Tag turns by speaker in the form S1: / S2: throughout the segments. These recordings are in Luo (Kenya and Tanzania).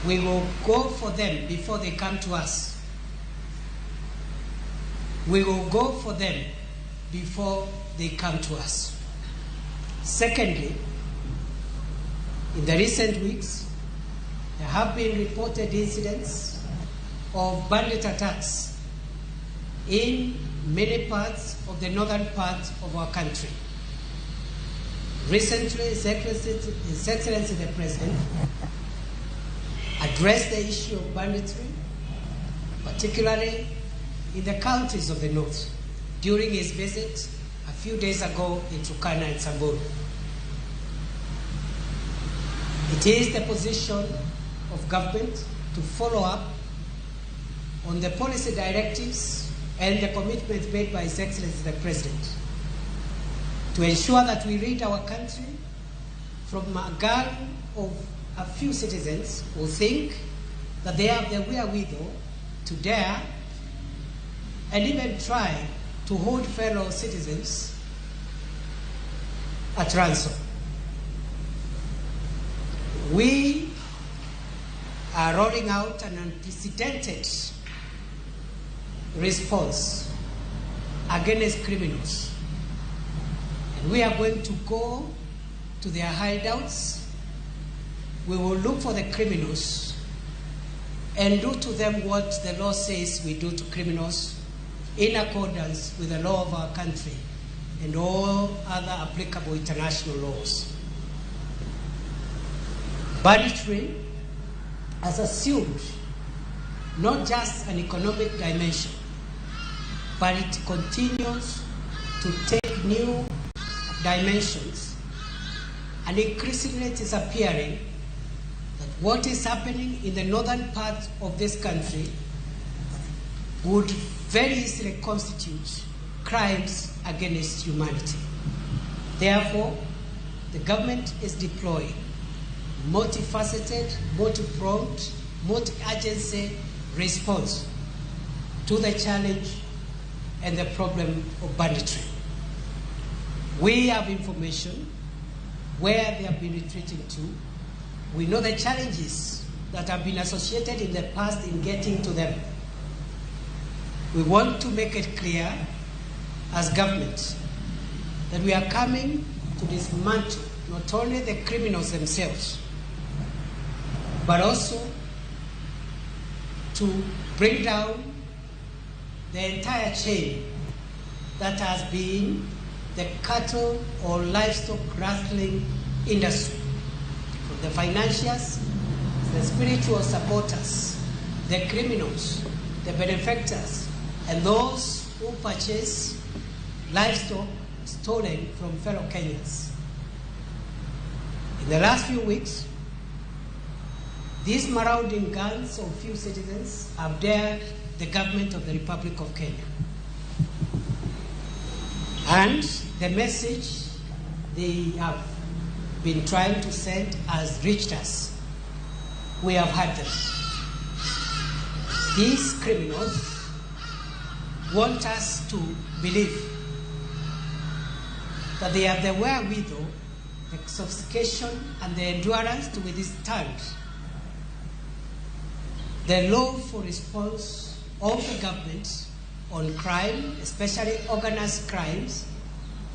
S1: We will go for them before they come to us. We will go for them before they come to us. Secondly, in the recent weeks, there have been reported incidents of bandit attacks in many parts of the northern part of our country. Recently, His Excellency the President addressed the issue of banditry, particularly in the counties of the north, during his visit a few days ago in Turkana and Samburu. It is the position of government to follow up on the policy directives and the commitments made by His Excellency the President to ensure that we rid our country from a gang of a few citizens who think that they have the wherewithal to dare and even try to hold fellow citizens at ransom. We are rolling out an unprecedented response against criminals. And we are going to go to their hideouts. We will look for the criminals and do to them what the law says we do to criminals in accordance with the law of our country and all other applicable international laws. Banditry has assumed not just an economic dimension, but it continues to take new dimensions, and increasingly it is appearing that what is happening in the northern part of this country would very easily constitute crimes against humanity. Therefore, the government is deploying multifaceted, multi-pronged, multi-agency response to the challenge and the problem of banditry. We have information where they have been retreating to. We know the challenges that have been associated in the past in getting to them. We want to make it clear as government that we are coming to dismantle not only the criminals themselves, but also to bring down the entire chain that has been the cattle or livestock rustling industry, from the financiers, the spiritual supporters, the criminals, the benefactors, and those who purchase livestock stolen from fellow Kenyans. In the last few weeks, these marauding gangs of few citizens have dared the government of the Republic of Kenya. And the message they have been trying to send has reached us. We have had them. These criminals want us to believe that they have the wherewithal, the sophistication, and the endurance to withstand the lawful response of the government on crime, especially organized crimes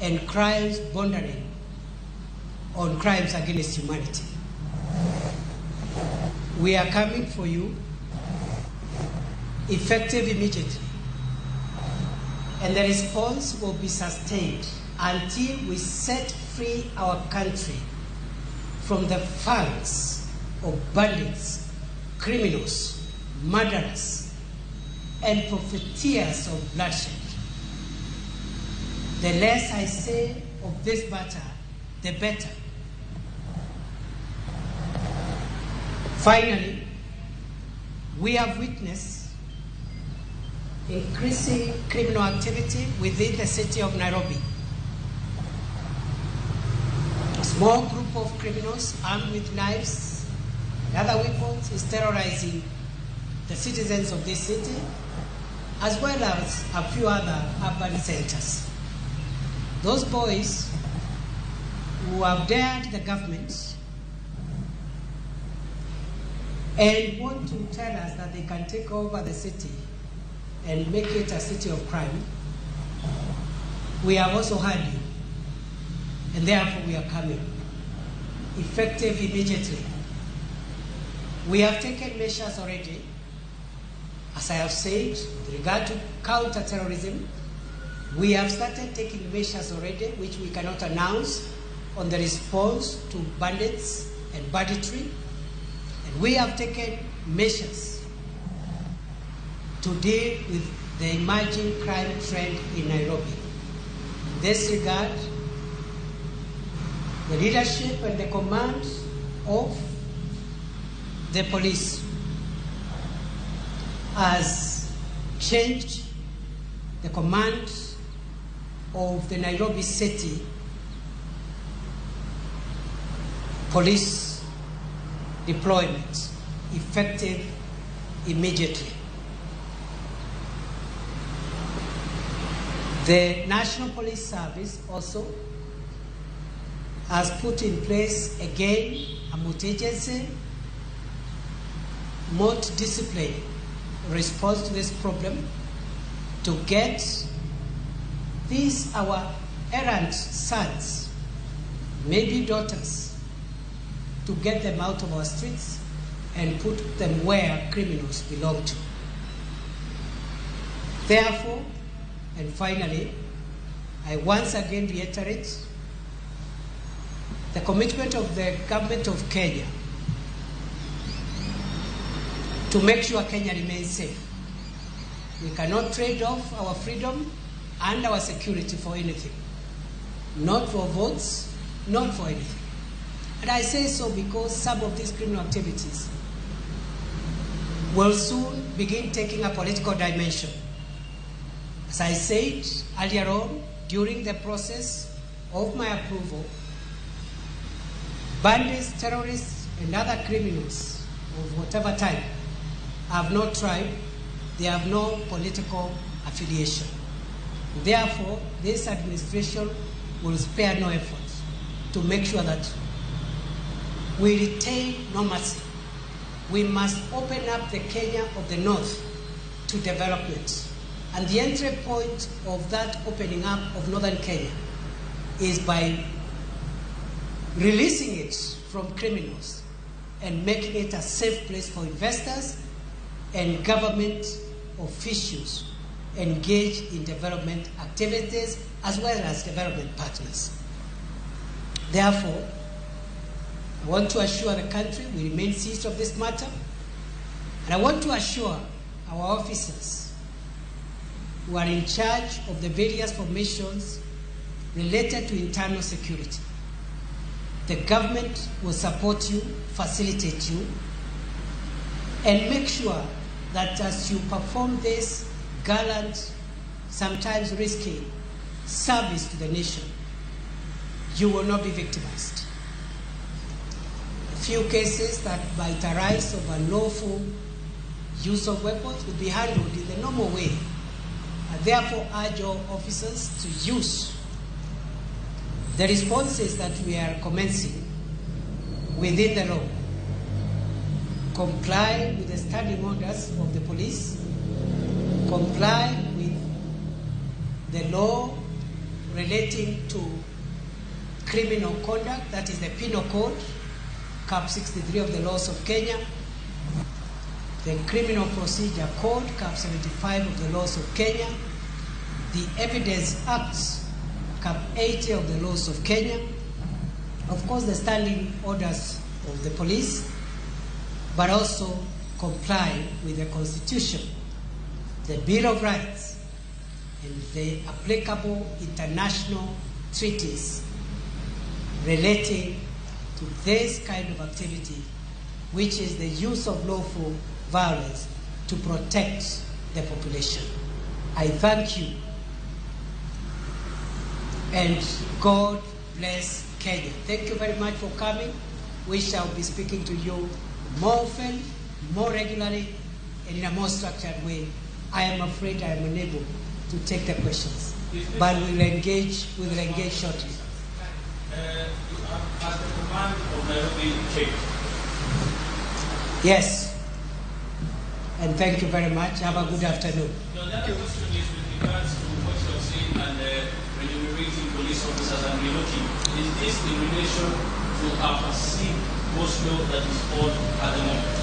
S1: and crimes bordering on crimes against humanity. We are coming for you, effective immediately, and the response will be sustained until we set free our country from the fangs of bandits, criminals, murderers, and profiteers of bloodshed. The less I say of this matter, the better. Finally, we have witnessed increasing criminal activity within the city of Nairobi. A small group of criminals armed with knives and other weapons is terrorizing the citizens of this city, as well as a few other urban centers. Those boys who have dared the government and want to tell us that they can take over the city and make it a city of crime, we have also heard you, and therefore we are coming, effective immediately. We have taken measures already, as I have said, with regard to counter-terrorism. We have started taking measures already, which we cannot announce, on the response to bandits and banditry. And we have taken measures to deal with the emerging crime trend in Nairobi. In this regard, the leadership and the command of the police has changed the command of the Nairobi City Police deployment, effective immediately. The National Police Service also has put in place again a multi-agency, multidisciplinary response to this problem to get these our errant sons, maybe daughters, to get them out of our streets and put them where criminals belong to. Therefore, and finally, I once again reiterate the commitment of the government of Kenya to make sure Kenya remains safe. We cannot trade off our freedom and our security for anything. Not for votes, not for anything. And I say so because some of these criminal activities will soon begin taking a political dimension. As I said earlier on, during the process of my approval, bandits, terrorists, and other criminals of whatever type have no tribe, they have no political affiliation. Therefore, this administration will spare no effort to make sure that we retain normalcy. We must open up the Kenya of the North to development. And the entry point of that opening up of Northern Kenya is by releasing it from criminals and making it a safe place for investors and government officials engaged in development activities as well as development partners. Therefore, I want to assure the country we remain seized of this matter, and I want to assure our officers who are in charge of the various formations related to internal security. The government will support you, facilitate you, and make sure that as you perform this gallant, sometimes risky service to the nation, you will not be victimized. A few cases that might arise of unlawful use of weapons will be handled in the normal way. I therefore urge all officers to use the responses that we are commencing within the law. Comply with the standing orders of the police, comply with the law relating to criminal conduct, that is the Penal Code, Cap 63 of the laws of Kenya, the Criminal Procedure Code, Cap 75 of the laws of Kenya, the Evidence Act, Cap 80 of the laws of Kenya, of course the standing orders of the police, but also comply with the Constitution, the Bill of Rights, and the applicable international treaties relating to this kind of activity, which is the use of lawful violence to protect the population. I thank you, and God bless Kenya. Thank you very much for coming. We shall be speaking to you more often, more regularly, and in a more structured way. I am afraid I am unable to take the questions, but we will engage shortly.
S2: Has the command of Nairobi changed?
S1: Yes. And thank you very much. Have a good afternoon.
S2: The other question is with regards to what you're saying and remunerating police officers and relooking. Is this in relation to a perceived go-slow that is on at the moment?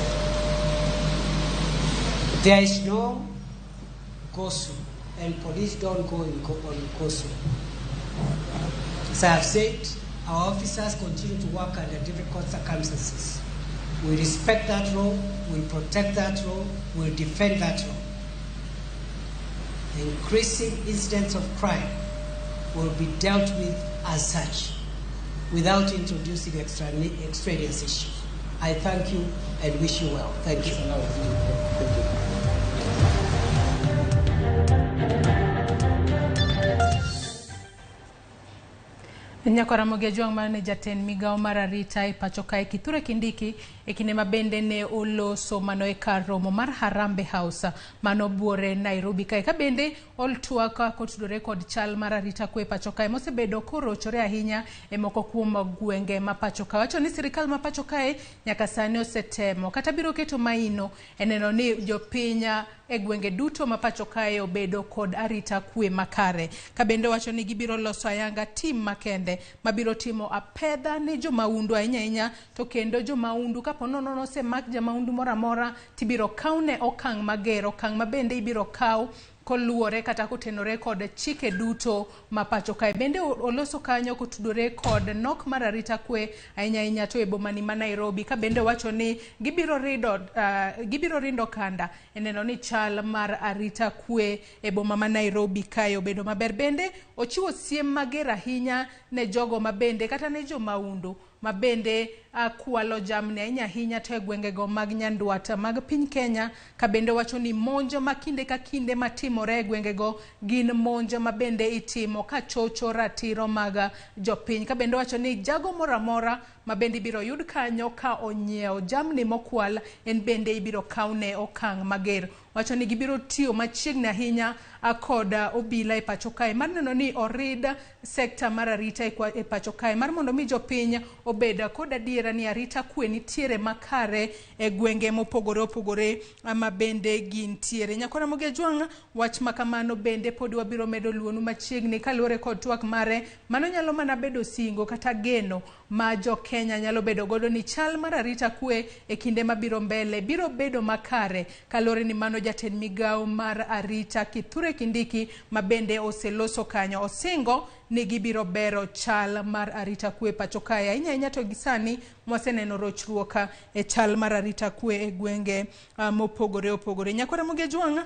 S1: There is no go-slow, and police don't go on go-slow. As I have said, our officers continue to work under difficult circumstances. We respect that role, we protect that role, we defend that role. The increasing incidents of crime will be dealt with as such, without introducing extraneous issues. I thank you and wish you well. Thank you.
S3: Thank you.
S4: Nyako Ramogi Ajwang' mane jatend migawo mar arita e pacho kae Kithure Kindiki e kinde ma bende ne oloso mano e kar romo mar Harambee House mano buore Nairobi kae ka bende oltwak kotudore kod chal mar arita kwe e pacho kae mosebedo korochore ahinya e moko kuom gwenge ma pacho kae. Wacho ni sirikal ma pacho kae nyaka sani osetemo kata biro keto maino e neno ni jopiny e gwenge duto ma pacho kae obedo kod arita kwe makare. Ka bende wacho ni gibiro loso ayanga tim makende mabiro timo apedha ne jomaundu ahinya ahinya to kendo jomaundu kapo nono osemak jamaundu moro amora tibiro kawne okang' mager, okang' ma bende ibiro kaw koluwore kata kotenore kod chike duto ma pacho kae. Bende oloso kanyo kotudore kod nok mar arita kwe ahinya ahinya to e bomani ma Nairobi ka bende wacho ni gibiro rido kanda e neno ni chal mar arita kwe e boma ma Nairobi kae obedo maber. Bende ochiwo siem mager ahinya ne jogo mabende kata ne jomaundu mabende kwalo jamni ahinya ahinya to e gwengego mag Nyandwat mag piny Kenya ka bende wacho ni monjo ma kinde ka kinde matimore e gwengego gin monjo ma bende itimo ka chocho ratiro mag jopiny. Ka bende wacho ni jago moro amora ma bende ibiro yud kanyo ka onyiewo jamni mokwal en bende ibiro kawne okang' mager. Wacho ni gibiro tiyo machiegni ahinya kod obila e pacho kae mar neno ni orid sekta mar arita e pacho kae mar mondo mi jopiny obed kod adiera ni arita kwe nitiere makare e gwenge mopogore opogore ma bende gintiere. Nyako Ramogi Ajwang' wach makamano bende pod wabiro medo luonu machiegni kaluwore kod twak mare. Mano nyalo mana bedo singo kata geno ma jo Kenya nyalo bedo godo ni chal mar arita kwe e kinde mabiro mbele biro bedo makare kaluwore ni mano jatend migawo mar arita Kithure Kindiki ma bende oseloso kanyo osingo ni gibiro bero chal mar arita kwe pacho kae ahinya ahinya to gi sani mwaseneno rochruok e chal mar arita kwe e gwenge mopogore opogore. Nyako Ramogi Ajwang'